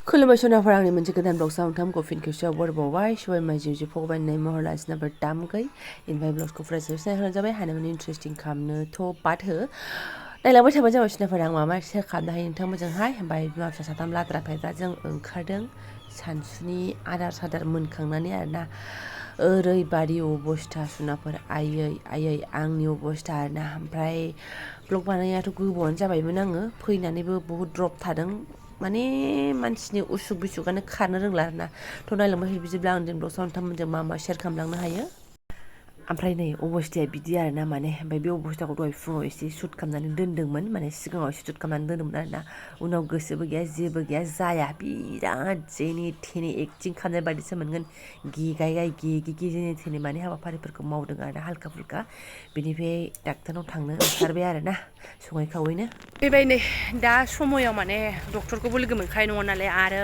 खुलुमबाय सनाफोर आंनि मोनसे गोदान ब्लगसाव नोंथांमोनखौ फिन खेबसेयाव बरायबावबाय सबाय माइजों जे फगबायनाय महर लासिनाफोर दामगै इनभाइ ब्लगखौ फरायसाबसिनाय होनाय जाबाय हानायमानि इन्टारेस्टिं खालामनोथ' बाद हो नायलांबाय थाबाय जाबाय सिनाफोर आं माबा सेयार खालामनो हायो नोंथांमोनजोंहाय ओमफ्राय बिमा फिसा साथाम लाद्रा फायद्रा जों ओंखारदों सानसुनि आदार सादार मोनखांनानै आरोना ओरैबादि अबस्था सुनाफोर आयै आयै आंनि अबस्था आरोना ओमफ्राय ब्लग बानायनायाथ' गोबावानो जाबायमोन आङो फैनानैबो बहुद द्रप थादों माने मानसिनि उसुग बिसुगानो खारनो रोंला आरोना थ' नायलांबाय बिदिब्ला आं दिन ब्लगसाव नोंथांमोनजों मा मा शेयार खालामलांनो हायो ओमफ्राय नै अबस्थाया बिदि आरोना माने ओमफ्राय बे अबस्थाखौ दहाय फुङाव एसे सुट खालामनानै दोन्दोंमोन माने सिगाङाव एसे सुट खालामनानै दोन्दोंमोन आरोना उनाव गोसोबो गैया जेबो गैया जाया बिराद जेने थेने एक्टिं खालामनाय बायदिसो मोनगोन गेगायै गेगे जेने थेने माने हाबाफारिफोरखौ मावदों आरोना हाल्का फुल्का बेनिफ्राय डाक्टारनाव थांनो ओंखारबाय आरोना सङै खावैनो बेबायदिनो दा समायाव माने डक्टरखौबो लोगो मोनखानाय नङा नालाय आरो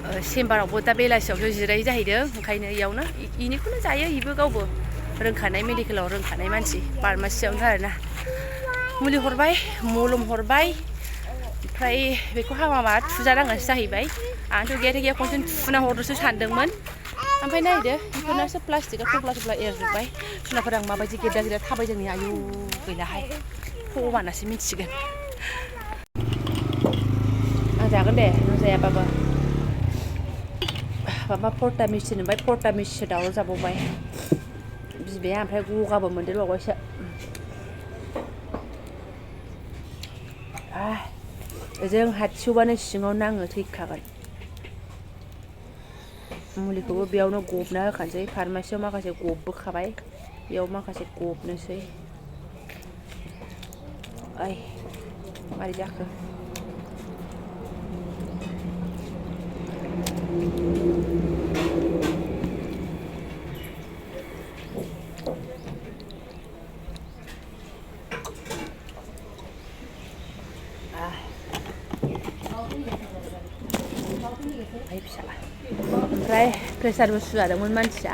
चेम्बारावबो दा बेलासियावसो जिरायो जाहैदों ओंखायनो इयावनो इनिखौनो जायो इबो गावबो रोंखानाय मेडिकेलाव रोंखानाय मानसि फार्मासियावनो आरोना मुलि हरबाय मलम हरबाय ओमफ्राय बेखौ हामाबा थुजानांगोनसो जाहैबाय आंथ' गैया खनसे थुना हरनोसो सानदोंमोन ओमफ्राय नायदो बेफोरनासो प्लास्टिकआ थफ्ला थफ्ला एरजोब्बाय सुनाफोर आं माबायदि गेदा गेदा थाबायदों नै आयु गैलाहाय भगबानासो मिथिगोन आं जागोन दे नों जायाबाबो माबा पर्टा मिस्थि नुबाय पर्टा मिस्थि दावराव जाबावबाय बिबाया ओमफ्राय गगाबो मोनदेरबावबायसो ओजों हाथियावबानो सिङाव नाङो थैखागोन मुलिखौबो बेयावनो गबना होखानोसै फार्मासियाव माखासे गबबोखाबाय बेयाव माखासे गबनोसै ओइ मारै जाखो ओमफ्राय प्रेसारबो सुजादोंमोन मानसिया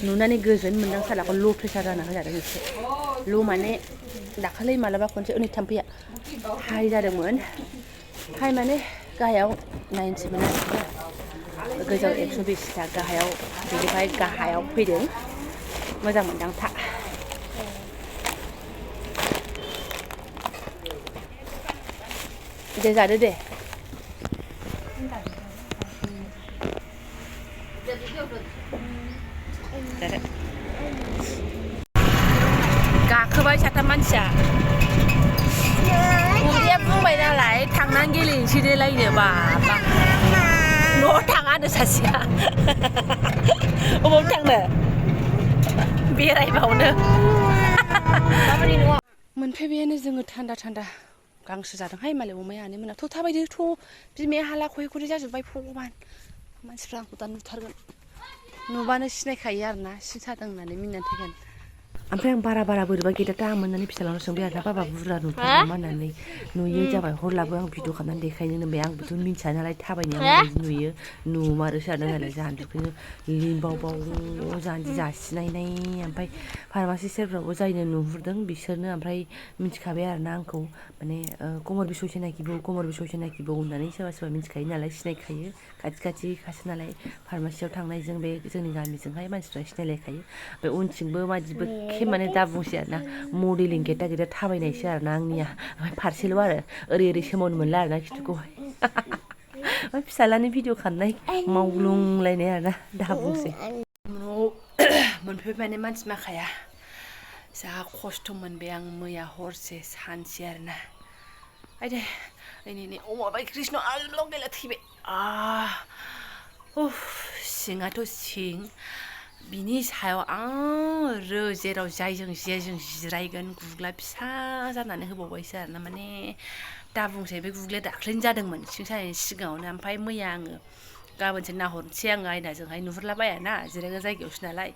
नुनानै गोजोन मोनदों सालाखौ ल' प्रेसार जाना होजादों एसे ल' माने दाखालि मालाबा खनसे उननि थाम्फैया हाइ जादोंमोन हाइ माने गाहायाव 90 मोन आरो गोजौआव 120 गाहायाव बेनिफ्राय गाहायाव फैदों मोजां मोनदां था दे जादो दे गाखोबाय साथाम मानसिया उदैया बुंबाय नालाय थांनानै गेलेनोसै देलायनो बाबा न'आव थाङानो सासेया अबाव थांनो बेरायबावनो मोनफैबायानो जोङो थान्दा थान्दा गांसो जादोंहाय मालाय अमाया आनै मोना थ' थाबायदो थ' बिमाया हाला खयै खयै जाजोब्बाय भगबान मानसिफ्रा आंखौ दा नुथारगोन नुबानो सिनायखायो आरोना सिं सादों होननानै मिनिनानै थैगोन ओमफ्राय आं बारा बोरैबा गेदा दा मोननानै फिसालानाव सोंबाय आरोना बाबा बुरजा नुथारो नामा होननानै नुयो जाबाय हरलाबो आं भिडिअ खालामनानै देखायनो होनबाय आंबोथ' मिन्थिया नालाय थाबायनाया माबायदि नुयो नुमारोसो आरोना नालाय जाहानजोखौनो लिंबावबाव जाहानजो जासिनायनाय ओमफ्राय फार्मासि सेरफ्रावबो जायनो नुहुरदों बिसोरनो ओमफ्राय मिथिखाबाय आरोना आंखौ माने कमर बिसय नागिबौ होननानै सोरबा सोरबा मिथिखायो नालाय सिनायखायो खाथि खासो नालाय फार्मासियाव थांनायजों बे जोंनि गामिजोंहाय मानसिफ्रा सिनायलायखायो ओमफ्राय उनथिंबो मादिबो माने दा बुंसै आरोना मडेलिं गेदा गेदा थाबायनायसो आरोना आंनिया ओमफ्राय फारसेल' आरो ओरै सोमावनो मोनला आरोना खिथुखौहाय ओमफ्राय फिसालानि भिडिअ खालामनाय मावग्लुंलायनाय आरोना दा बुंसै न'आव मोनफैबाय माने मानसि माखाया जा खस्थ' मोनबाय आं मैया हरसे सानसे आरोना आइदे नै अमाबाय कृष्ण आलौ गेला थैबाय सिङाथ' सिं बिनि सायाव जेराव जायजों जेजों जिरायगोन गुग्ला फिसा जानानै होबावबायसो आरोना माने दा बुंसै बे गुग्लाया दाख्लैनो जादोंमोन सिं सानायनि सिगाङावनो ओमफ्राय मैया आङो गाबोनसो नाहरनोसै आङो आयनाजोंहाय नुहुरलाबायाना जिरायग्रा जायगायावसो नालाय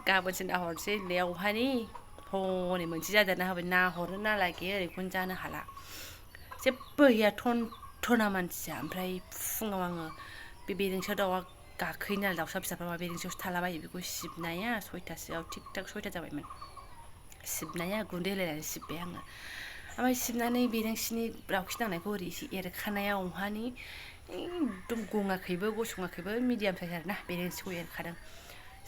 गाबोनसो नाहरनोसै लेवहानि हनै मोनसे जादेरना होबाय नाहरनो नालागे ओरैखौनो जानो हाला जेबो गैया थना मानसिया ओमफ्राय फुङाव आङो बे बेरेंसियाव दाउआ गाखोयो नालाय दाउसा फिसाफ्रा मा बेरेंसियावसो थालाबायो बेखौ सिबनाया 6थासोआव थिग थाक 6था जाबायमोन सिबनाया गुन्दै होलायनानै सिबबाय आङो ओमफ्राय सिबनानै बेरेंसिनि दाउखि नांनायखौ ओरै एसे एरखानायावहानि एकदम गङाखैबो गसङाखैबो मिडियाम साइज आरोना बेरेंसिखौ एरखादों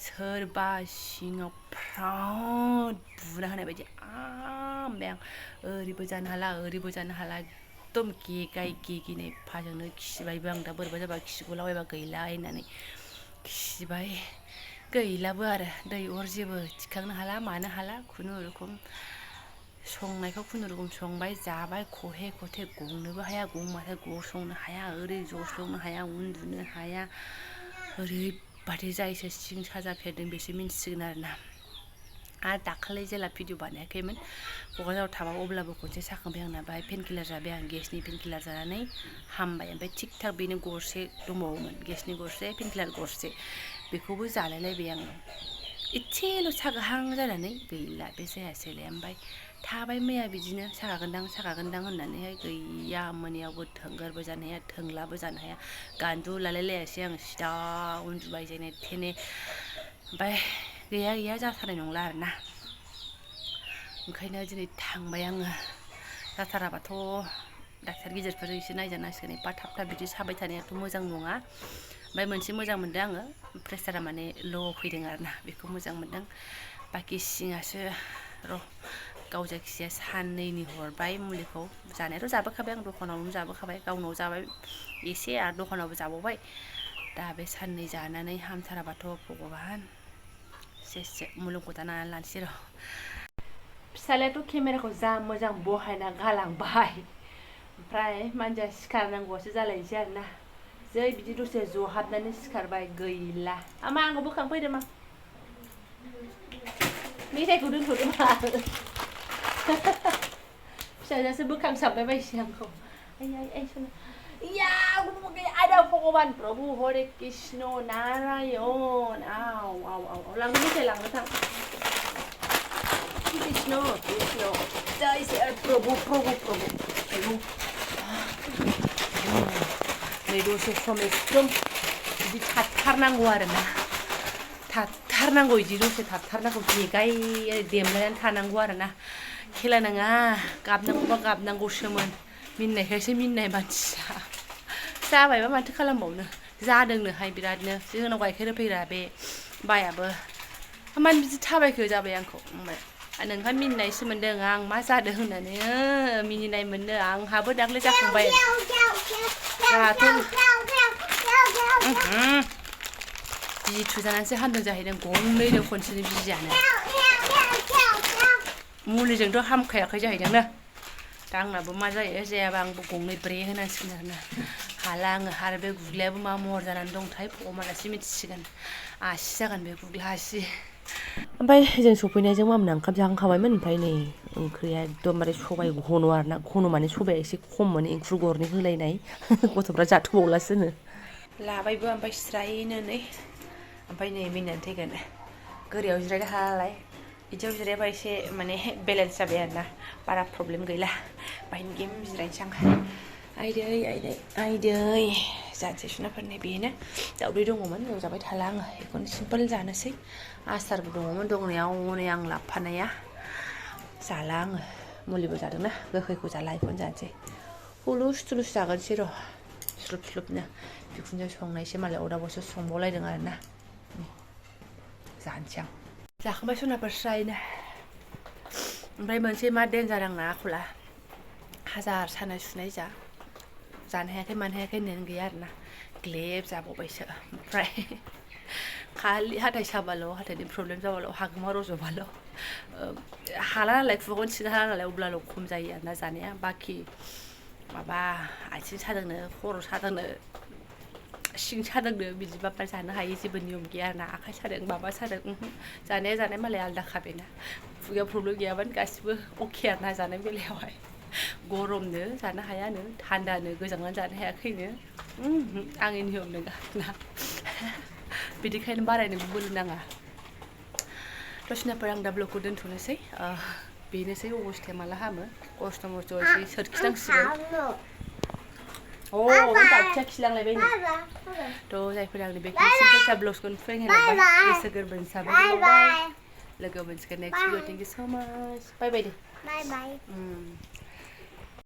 सोरबा सिङाव फ्राद बुना होनाय बायदि ओमफ्राय आं ओरैबो जानो हाला ओरैबो जानो हाला एकदम गेगाय गेगिनाय फाजोंनो खिबायबो आं दा बोरैबा जाबा खिगुलाबायबा गैला होननानै खिबाय गैलाबो आरो दै अर जेबो थिखांनो हाला मानो हाला खुनुरुखुम संनायखौ खुनुरुखुम संबाय जाबाय खहे खथे गंनोबो हाया गंबाथाय गसंनो हाया ओरै जस्लंनो हाया उन्दुनो हाया ओरैबादि जायसो सिं साजाफेरदों बेसो मिन्थिसिगोन आरोना आरो दाखालि जेला भिडिअ बानायाखैमोन क'क्राझाराव थाबा अब्लाबो खनसे साखांबाय आंना बाहाय पेनकिलार जाबाय आं गेसनि पेनकिलार जानानै हामबाय ओमफ्राय थिग थाक बेनो गरसे दंबावोमोन गेसनि गरसे पेनकिलार गरसे बेखौबो जालायलायबाय आङो एसेल' सागाहां जानानै गैला बे जायासैलाय ओमफ्राय थाबाय मैया बिदिनो सागागोनदां होननानैहाय गैया मोनायावबो थोंगोरबो जानो हाया थोंलाबो जानो हाया गान्दु लालायलायासै आं सिदा उन्दुबाय जेने थेने ओमफ्राय गैया जाथारनाय नंला आरोना ओंखायनो दिनै थांबाय आङो जाथाराबाथ' डाक्टार गिदिरफोरजों एसे नायजानांसिगोन एफा थाब थाब बिदि साबाय थानायाथ' मोजां नङा ओमफ्राय मोनसे मोजां मोनदों आङो प्रेसारा माने ल' फैदों आरोना बेखौ मोजां मोनदों बाखि सिङासो र' गाव जायखिजाया साननैनि हरबाय मुलिखौ जानायाथ' जाबोखाबाय आं दखानावनो जाबोखाबाय गावनाव जाबाय एसे आरो दखानावबो जाबावबाय दा बे साननै जानानै हामथाराबाथ' भगबान एसे मुलुगखौ दानानै लानोसै र' फिसालायाथ' केमेराखौ जा मोजां बहायना गालांबाय ओमफ्राय मानसिया सिखारनांगौआसो जालायनोसै आरोना जै बिदि दसे जहाबनानै सिखारबाय गैला आमा आंखौ बोखांफैदो मा मेथाइखौ दोनथ'दो मा फिसाजोआसो बोखांसाबबाय बायसै आंखौ आइ सना या आदा भगबान प्रभु हरे कृष्ण नारायण आव लांनो मेथाइ लांनो थां कृष्ण जय श्री प्रभु नै दसे सम एकदम बिदि थाथारनांगौ आरोना थाथारनांगौ बिदि दसे थाथारनांगौ देगाय देमलायनानै थानांगौ आरोना खेला नङा गाबनांगौबा गाबनांगौसोमोन मिनिनायखायसो मिनिनाय मानसिया जाबायबा माथो खालामबावनो जादोंनोहाय बिरादनो जोंनाव गाइखेर होफैग्रा बे बायाबो मानो बिदि थाबायखो जाबाय आंखौ ओमफ्राय नोंहा मिनिनायसो मोन्दों आं मा जादों होननानै मिनिनाय मोननो आंहाबो दाख्लै जाखांबाय बिजि थुजानानैसो हामदों जाहैदों गंनैनो खनसेनो बिजियानो मुलिजोंथ' हामखायाखै जाहैदोंनो दा आंनाबो मा जायो जायाबा आंबो गंनै ब्रे होनांसिगोन आरोना हाला आङो आरो बे गुग्लायाबो मा महर जानानै दंथाय भगबानासो मिथिसिगोन आसि जागोन बे गुग्ला आसि ओमफ्राय जों सफैनायजों मामोना ओंखाम जाखांखाबायमोन ओमफ्राय नै ओंख्रिया एकदमबारे सबाइ घन' आरोना घन' माने सबाइया एसे खममोन इंख्रुर गरनै होलायनाय गथ'फ्रा जाथ'बावलासोनो लाबायबो ओमफ्राय स्रायनो नै ओमफ्राय नै मिनिनानै थैगोन गोरायाव जिरायनो हालालाय बिदियाव जिरायबा एसे माने बेलेन्स जाबाय आरोना बारा प्रब्लेम गैला बाहायनो गेम जिरायनोसै आं आइदै जानोसै सुनाफोरनि बेनो दावदै दङमोन एवजाबाय थाला आङो बेखौनो सिम्पोल जानोसै आसारबो दङमोन दंनायाव नै आं लाबोफानाया जाला आङो मुलिबो जादोंना गोखैखौ जाला बेखौनो जानोसै हुलुस थुलुस जागोनसै र' स्लुबनो बिखुनजो संनायसो मालाय अरदाबावसो संबावलायदों आरोना जानोसै आं जाखांबाय सनाफोर स्रायनो ओमफ्राय मोनसे मा देन्जार आंना आखला हाजार सानाय सुनाय जानो हायाखै मानो हायाखै होननायानो गैया आरोना ग्लेब जाबावबायसो ओमफ्राय खालि हाथाय साबाल' हाथायनि प्रब्लेम जाबाल' हागुमा रज'बाल' हाला नालाय खुगाखौनो सिनो हाला नालाय अब्लाल' खम जायो आरोना जानाया बाखि माबा आथिं सादोंनो खर' सादोंनो सिं सादोंनो बिदिबा जानो हायो जेबो नियम गैया आरोना आखाइ सादों माबा सादों जानाया जानाय मालाय आलादा बेना खुगायाव प्रब्लेम गैयाबानो गासिबो अके आरोना जानाय बेलायावहाय गरमनो जानो हायानो थान्दानो गोजांनानै जानो हायाखैनो आंनि नियम नङा ना बिदिखायनो बारायनोबो बोलो नाङा दसेनाफोर आं दा ब्लगखौ दोनथ'नोसै बेनोसै अबस्थाया माला हामो खस्थ' मस्थ' एसे सोरखिनांसिगोन नों दाउखिया खिलांलायबाय नै थ' जायफोर आंनि बे सिम्पोल सा ब्लग्सखौ फोरोंलांबाय गोसो गोरबोनि साबायखर बावबाय लोगो मोनसिगोन नेक्स्ट भिडिअ थेंक इउ सो माच बाय बाय दे बाय